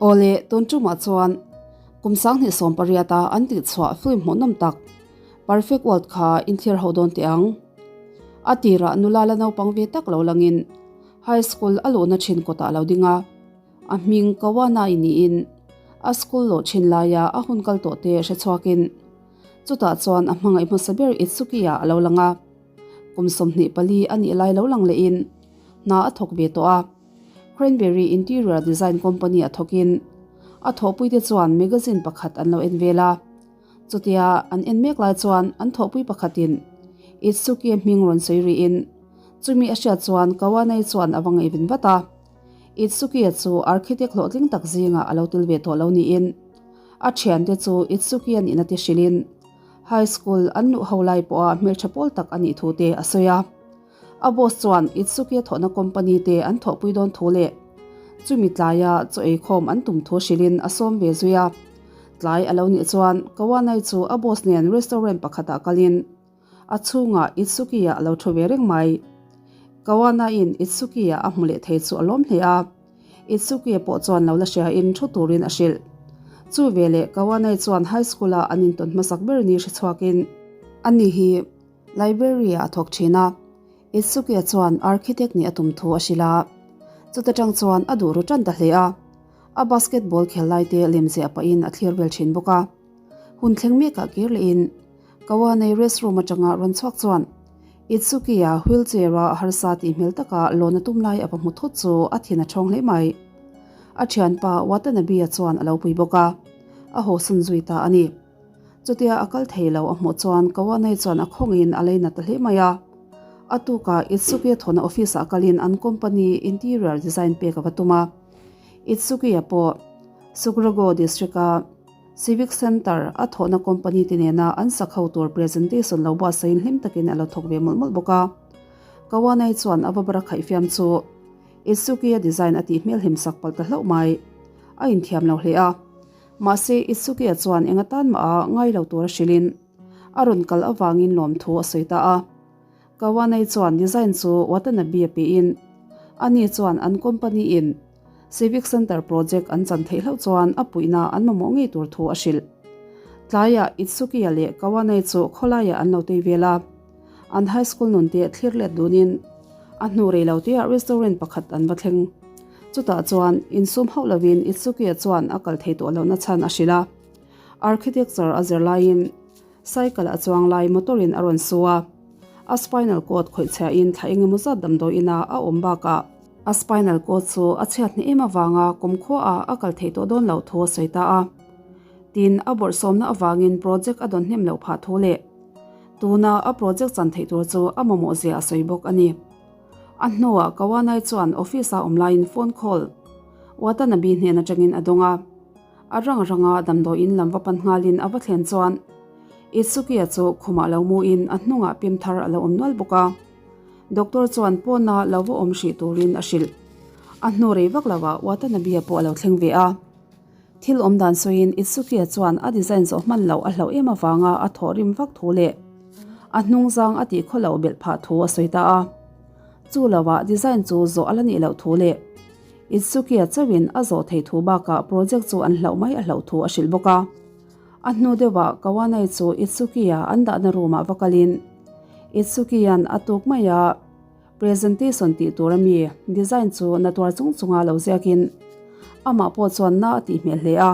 Awle, tun tumah chuan kum 2018 a an tihchhuah film hmuhnawm tak Perfect World kha inthlir ho dawn teh ang. A tirah nula la naupang ve tak lo langin high school a luhna thin kawtah a lo ding a. A hming Kawana i niin a school lawh thin laia a hun kal tawh te hre chhuakin chutah chuan a hmangaih hmasa ber Itsuki-a a lo lang a. Kum 24 a nih lai lo lang lehin hna a thawk ve tawh a. Cranberry Interior Design Company a thawkin a thawhpuite chuan magazine pakhat an lo en vel a. Chutia an en mek lai chuan an thawhpui pakhatin Itsuki-a hming rawn sawi rihin chumi a hriat chuan Kawanai chuan a va ngaihven vat a. Itsuki-a chu architect hlawhtling tak zingah a lo tel ve tawh lo niin a thiante chu Itsuki-a nihna te hrilhin high school an luh ho lai pawha hmeltha pawl tak a nih thu te a sawi a. A boss chuan Itsuki-a thawhna company te an thawhpui dawn thu leh chumi tlaia chaw eikhawm an tum thu hrilhin a sawm ve zui a. Tlai a lo nih chuan Kawanai chu a boss nen restaurant pakhatah kalin A chhungah Itsuki-a a lo thu ve reng mai. Kawana-in Itsuki-a a hmu leh thei chu a lawm hle a. Itsuki-a pawh chuan lo la hriain thu turin a hrilh. Chu veleh Kawana-i chuan high school-a an intawn hmasak ber ni hre chhuakin ani hi library-ah a thawk thin a. Itsuki-a chuan architect nih a tum thu a hrilh a. Chuta tang chuan a duh ru tan ta hle a. A basketball khel laite lemziah pahin a thlir vel thin bawk a. Hun thleng mekah kir lehin Kawanei rest room atanga rawn chhuak chuan Itsuki-a wheelchair-a harsa tih hmel taka lawn a tum lai a va hmu thut chu a thin a thawng hle mai. A thianpa Watanabe-a chuan a lo pui bawk a, a hawsan zui ta a ni. Chutia a kal thei lo a hmuh chuan Kawanei chuan a khawngin a lei nat ta hle mai a. A tukah Itsuki-a thawhna office-ah kalin an company interior design pek a va tum a. Itsuki-a pawh Sukurago district-a Civic Centre a thawhna company te nena an sak ho tur presentation lo buatsaiin hlim takin a lo thawk ve mawlh mawlh bawk a. Kawanai chuan a va bara khaih fiam chu Itsuki-a design a tih hmel hlim sak palh ta hlauh mai. A inthiam lo hle a. Mahse Itsuki-a chuan eng atan mah a ngai lo tur a hrilhin a rawn kal avangin lawmthu a sawi ta a. Kawanai chuan design chu Watanabe a pehin ani chuan an company in Civic Centre project an chan theih hlauh chuan a puihna an mamawh ngei tur thu a hrilh. Tlaiah Itsuki-a leh Kawanai chu khawlaiah an lo tei vel a, an high school nun te thlir let dunin a hnu rei lo teah restaurant pakhat an va thleng. Chutah chuan insum hauh lovin Itsuki-a chuan a kal thei tawh lohna chhan a hrilh a. Architecture a zir laiin Cycle a chuang lai motor in a rawn su a, a spinal cord khawih chhia in thla engemaw zat damdawi ina a awm bakah a spinal cord chu a chhiat hne em avanga kumkhua ah a kal theih tawh dawn loh thu a sawi ta a. Tin, a bawrhsawmna avangin project a dawn hnem loh phah thu leh tuna a project chan theih tur chu a mamawh zia a sawi bawk a ni. A hnuah Kawanai chuan office a awm laiin phone call Watanabe hnen atangin a dawng a. A rang ranga damdawiin lam va pan nghalin a va thlen chuan Itsuki-a chu khumah lo muin a hnungah pim thar a lo awm nual bawk a. Doctor chuan pawna lo va awm hrih turin a hrilh. A hnu rei vak lovah Watanabe-a pawh a lo thleng ve a. Thil awm dan sawiin Itsuki-a chuan a design zawh hman loh a hlauh em avanga a thawh rim vak thu leh a hnung zang a tih khaw loh belh phah thu a sawi ta a. Chu lovah design chu zawh a la nih loh thu leh Itsuki-a chauhin a zawh theih thu bakah project chu an hlauh mai a hlauh thu a hrilh bawk a. A hnu deuhah Kawanai chu Itsuki-a an dahna room-ah va kalin Itsuki-a'n a tuk mai a presentation tih tur a mi design chu na tuar chung chunga lo ziakin amah pawh chuan na a tih hmel hle a.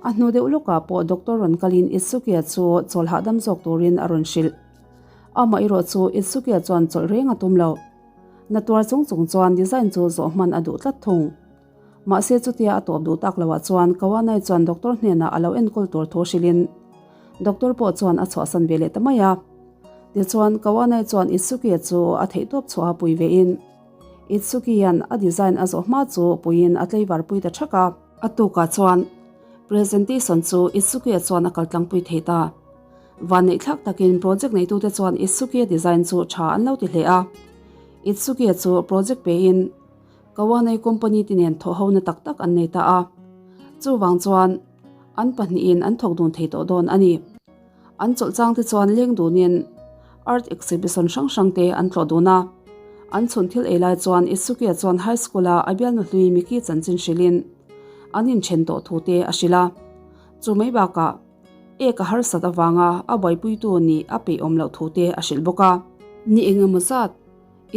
A hnu deuh lawkah pawh doctor rawn kalin Itsuki-a chu chawl hahdam zawk turin a rawn hrilh. Amah erawh chu Itsuki-a chuan chawlh reng a tum lo. Na tuar chung chung chuan design chu zawh hman a duh tlat thung. Mahse chutia a tawp duh tak loah chuan Kawanai chuan doctor hnenah a lo enkawl tur thu hrilhin doctor pawh chuan a chhuahsan ve leh ta mai a. Tichuan Kawanai chuan Itsuki-a chu a theihtawp chhuah a pui vein Itsuki-a'n a design a zawh hma chu puiin a tleivar pui ta thak a. A tukah chuan presentation chu Itsuki-a chuan a kaltlangpui thei ta. Vanneih thlak takin project neitute chuan Itsuki-a design chu tha an lo ti hle a. Itsuki-a chu project pein Kawanei company te nen thawh hona tak tak an nei ta a. Chuvang chuan an pahnihin an thawk dun thei tawh dawn a ni. An chawlh chang te chuan leng dunin art exhibition hrang hrang te an tlawh dun a. An chhun thil ei lai chuan Itsuki-a chuan high school-a a bialnu hlui Miki chanchin hrilhin. an inthen tawh thu te a hrilh a. Chu mai bakah ek a harsat avanga a buaipuitu nih a peih awm loh thu te a hrilh bawk a. Ni eng emaw zat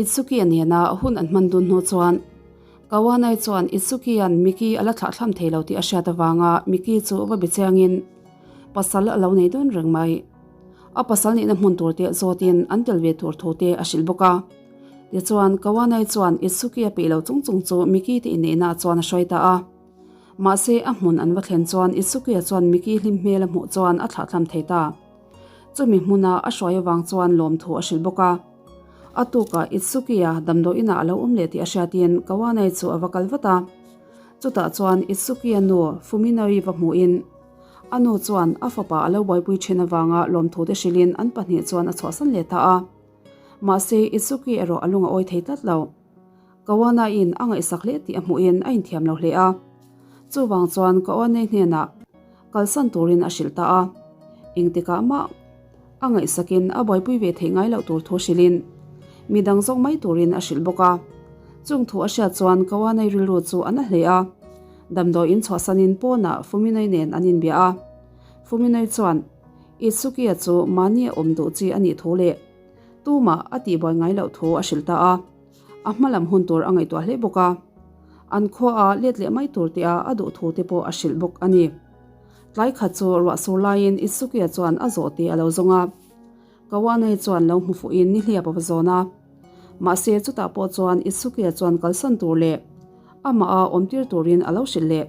Itsuki-a nena hun an hman dun hnu chuan Kawanai chuan Itsuki-a'n Miki a la thlahthlam thei lo tih a hriat avanga Miki chu va be chiangin pasal a lo nei dawn reng mai. A pasal nihna hmun tur te zawtin an tel ve tur thu te a hrilh bawk a. Tichuan Kawanai chuan Itsuki-a peih lo chung chung chu Miki te inneihnaah chuan a hruai ta a. Mahse a hmun an va thlen chuan Itsuki-a chuan Miki hlim hmel a hmuh chuan a thlahthlam thei ta. Chumi hmuna a hruai avang chuan lawmthu a hrilh bawk a. A tukah Itsuki-a damdawiinah a lo awm leh tih a hriatin Kawanai chu a va kal vat a. Chutah chuan Itsuki-a nu Fuminori va hmuhin a nu chuan a fapa a lo buaipui thin avanga lawmthu te hrilhin an pahnih chuan a chhuahsan leh ta a. Mahse Itsuki erawh a lung a awi thei tlat lo. Kawanai-in a ngaihsak hle tih a hmuhin a inthiam lo hle a. Chuvang chuan Kawanai hnenah kalsan turin a hrilh ta a. Engtikah mah a ngaihsakin a buaipui ve theih ngai loh tur thu hrilhin midang zawk mai turin a hrilh bawk a. Chung thu a hriat chuan Kawanai rilru chu a na hle a. Damdawiin chhuahsanin pawnah Fuminoi nen an inbia a. Fuminoi chuan Itsuki-a chu mahni a awm duh chi a nih thu leh tumah a tihbuai ngai loh thu a hrilh ta a. A hma lam hun tur a ngaihtuah hle bawk a, an khuaah let leh mai tur tia a duh thu te pawh a hrilh bawk a ni. Tlai khat chu ruah sur laiin Itsuki-a chuan a zawh tih a lo zawng a, Kawanei chuan lo hmu fuhin nihliap a va zawn a. Mahse chutah pawh chuan Itsuki-a chuan kalsan tur leh amah a awmtir turin a lo hrilh leh.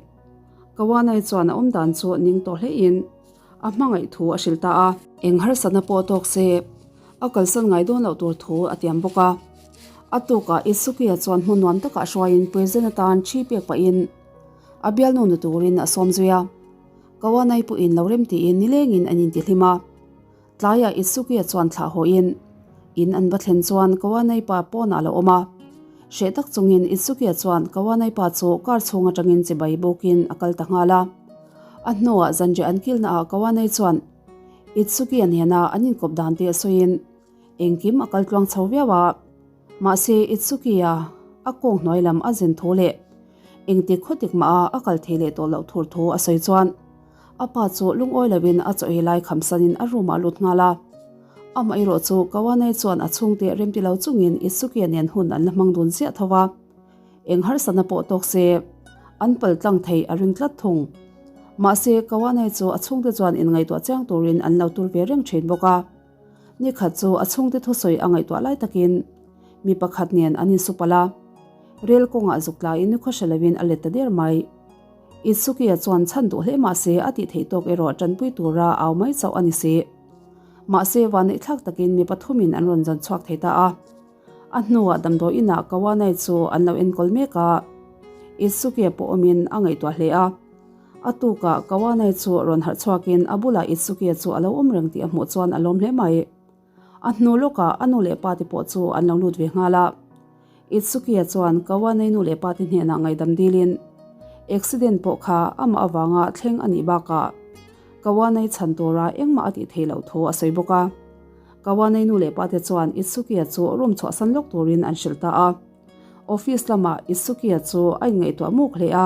Kawanei chuan a awmdan chu ning tawh hlein a hmangaih thu a hrilh ta a. Eng harsatna pawh tawk se, a kalsan ngai dawn loh tur thu a tiam bawk a. A tukah Itsuki-a chuan hmun nuam takah hruaiin present atan thi pek pahin a bialnu nu turin a sawm zui a. Kawanai pawhin lo rem tiin nilengin an intihlim a. Tlaiah Itsuki-a chuan thlah hawhin in an va thlen chuan Kawanai pa pawnah a lo awm a. Hreh tak chungin Itsuki-a chuan Kawanai pa chu car chhung atangin chibai bawkin a kal ta nghal a. A hnuah zanriah an kilnaah Kawanai chuan Itsuki-a nena an inkawp dan te a sawiin engkim a kal tluang chho viau a. Mahse Itsuki-a a kawng hnuai lam a zen thu leh engtik khawtik mah a a kal thei leh tawh loh thur thu a sawi chuan A pa chu lungawi loin a chaw ei lai khamsanin a room ah a lut nghal a. Amah erawh chu Kawanai chuan a chhungte remti lo chungin Itsuki-a nen hun an la hmang dun ziah tho a. Eng harsatna pawh tawk se, an pal tlang thei a ring tlat thung. Mahse, Kawanai chu a chhungte chuan inngaihtuah chiang turin an lo tur ve reng thin bawk a. Nikhat chu a chhungte thusawi a ngaihtuah lai takin mi pakhat nen an insupalh a. Rel kawngah zuk tlaiin nikhua hre loin a let ta der mai. Itsuki-a chuan chhan duh hle mah se a tih theih tawk erawh tanpui tura au mai chauh a ni si. Mahse, vanneihthlak takin mi pathumin an rawn zawn chhuak thei ta a. A hnuah damdawi inah Kawanai chu an lo enkawl mek a, Itsuki-a pawh awmin a ngaihtuah hle a. A tukah Kawanai chu rawn harh chhuakin a bulah Itsuki-a chu a lo awm reng tih a hmuh chuan a lawm hle mai. A hnu lawkah a nu leh pa te pawh chu an lo lut ve nghal a. Itsuki-a chuan Kawanei nu leh pa te hnenah ngaihdam dilin accident pawh kha amah avanga thleng a nih bakah Kawanei chhan tura engmah a tih theih loh thu a sawi bawk a. Kawanei nu leh pa te chuan Itsuki-a chu room chhuahsan lawk turin an hrilh ta a. Office lamah Itsuki-a chu a inngaihtuah muk hle a.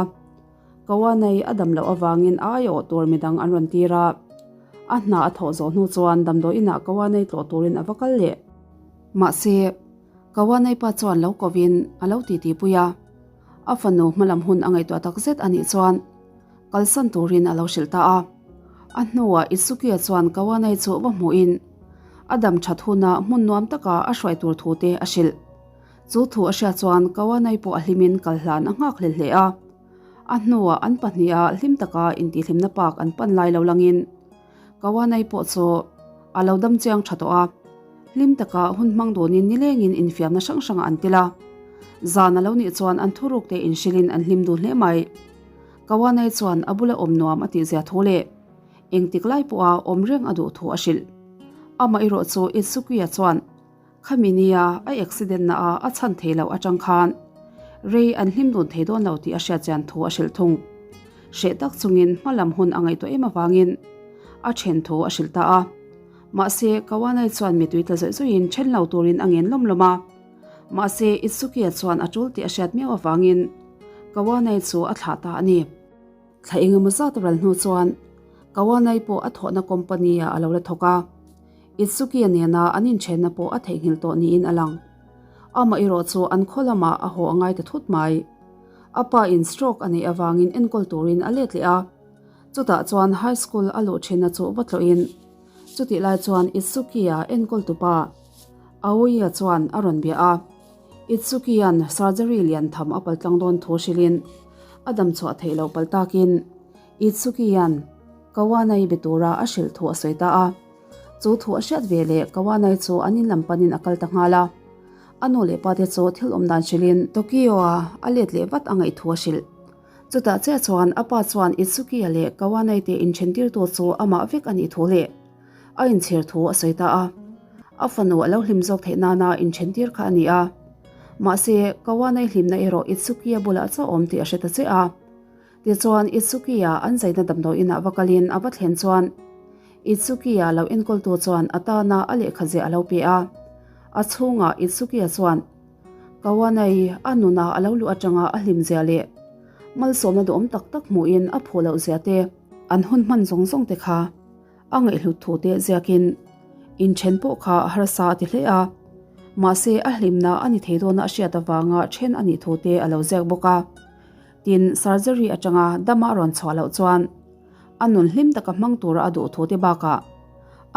Kawanei a dam loh avangin a aiawh tur midang an rawn tir a. A hna a thawh zawh hnu chuan damdawi inah Kawanei tlawh turin a va kal leh. Mahse, Kawanei pa chuan lo kovin a lo titi pui a. A fanu hmalam hun a ngaihtuah tak zet a nih chuan kalsan turin a lo hrilh ta a. A hnuah Itsuki-a chuan Kawanei chu va hmuhin a dam that huna hmun nuam taka a hruai tur thu te a hrilh. Chu thu a hriat chuan Kawanei pawh a hlimin kal hlan a nghak hlel hle a. A hnuah an pahniha hlim taka intihhlimna park an pan lai lo langin Kawanei pawh chu a lo dam chiang tha tawh a. Hlim taka hun hmang dunin nilengin infiamna hrang hrangah an tel a. Zan a lo nih chuan an thuruk te inhrilhin an hlim dun hle mai. Kawanei chuan a bula awm nuam a tihzia thu leh engtik lai pawha awm reng a duh thu a hrilh. Amah erawh chu Itsuki-a chuan Khami nia a accident na a a chhan thei loh atang khan rei an hlim dun thei dawn lo tih a hriat chian thu a hrilh thung. Hreh tak chungin hma lam hun a ngaihtuah em avangin a then thu a hrilh ta a. Mahse, Kawanai chuan mitui tla zawih zawihin then lo turin a ngen lawm lawm a. Mahse, Itsuki-a chuan a tul tih a hriat miau avangin Kawanai chu a thlah ta a ni. Thla engemaw zat ral hnu chuan Kawanai pawh a thawhna company-ah a lo la thawk a, Itsuki-a nena an inthenna pawh a theihnghilh tawh niin a lang. Amah erawh chu an khaw lamah a haw a ngai ta thut mai. A pa in stroke a neih avangin enkawl turin a let leh a, chutah chuan high school a luh thinna chu va tlawhin chutih lai chuan Itsuki-a enkawl tupa Aoi-a chuan a rawn bia a. Itsuki-a'n surgery lian tham a paltlang dawn thu hrilhin a dam chhuah theih loh pal takin Itsuki-a'n Kawanai be tura a hrilh thu a sawi ta a. Chu thu a hriat ve leh Kawanai chu an in lam panin a kal ta nghal a. A nu leh pa te chu thil awm dan hrilhin Tokyo-a a let leh vat a ngaih thu a hrilh. Chutah chiah chuan a pa chuan Itsuki-a leh Kawanai te inthentirtu chu amah vek a nih thu leh a inchhir thu a sawi ta a. A fanu a lo hlim zawk theih nana inthentir kha a ni a. Mahse, Kawanai hlimna erawh Itsuki-a bulah chaw awm tih a hre ta che a. Tichuan, Itsuki-a an zaina damdawi inah va kalin a va thlen chuan Itsuki-a lo enkawltu chuan a tana a lehkha ziah a lo pe a. A chhungah Itsuki-a chuan Kawanai a nuna a lo luh atanga a hlim zia leh malsawmna duhawm tak tak hmuhin a phuh loh zia te, an hun hman zawng zawng te kha a ngaihhlut thu te ziakin inthen pawh kha a harsa a ti hle a, mahse a hlimna a ni thei dawna a hriat avanga then a nih thu te a lo ziak bawk a. Tin, surgery atanga dama a rawn chhuah loh chuan a nun hlim taka hmang tura a duh thu te bakah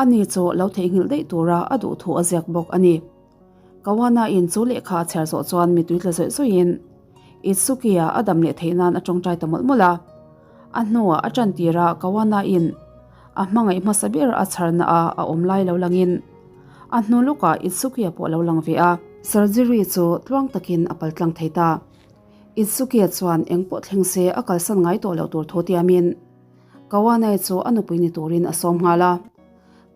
ani chu lo theihnghilh daih tura a duh thu a ziak bawk a ni. Kawana in chu lehkha a chhiar zawh chuan mitui tla zawih zawihin Itsuki-a a dam leh theih nan a tawngtai ta mawlh mawlh a. A hnuah a tan tir a Kawana in a hmangaih hmasa ber a chharna a a awm lai lo langin a hnu lawkah Itsuki-a pawh a lo lang ve a. Surgery chu tluang takin a paltlang thei ta. Itsuki-a chuan engpawh thleng se a kalsan ngai tawh loh tur thu tiamin Kawanai chu a nupui ni turin a sawm nghal a.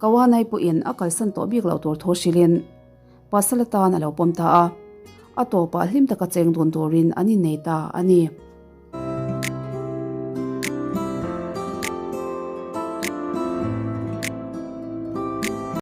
Kawanai pawhin a kalsan tawh bik loh tur thu hrilhin pasal atan a lo pawm ta a, a tawpah hlim taka cheng dun turin an innei ta a ni.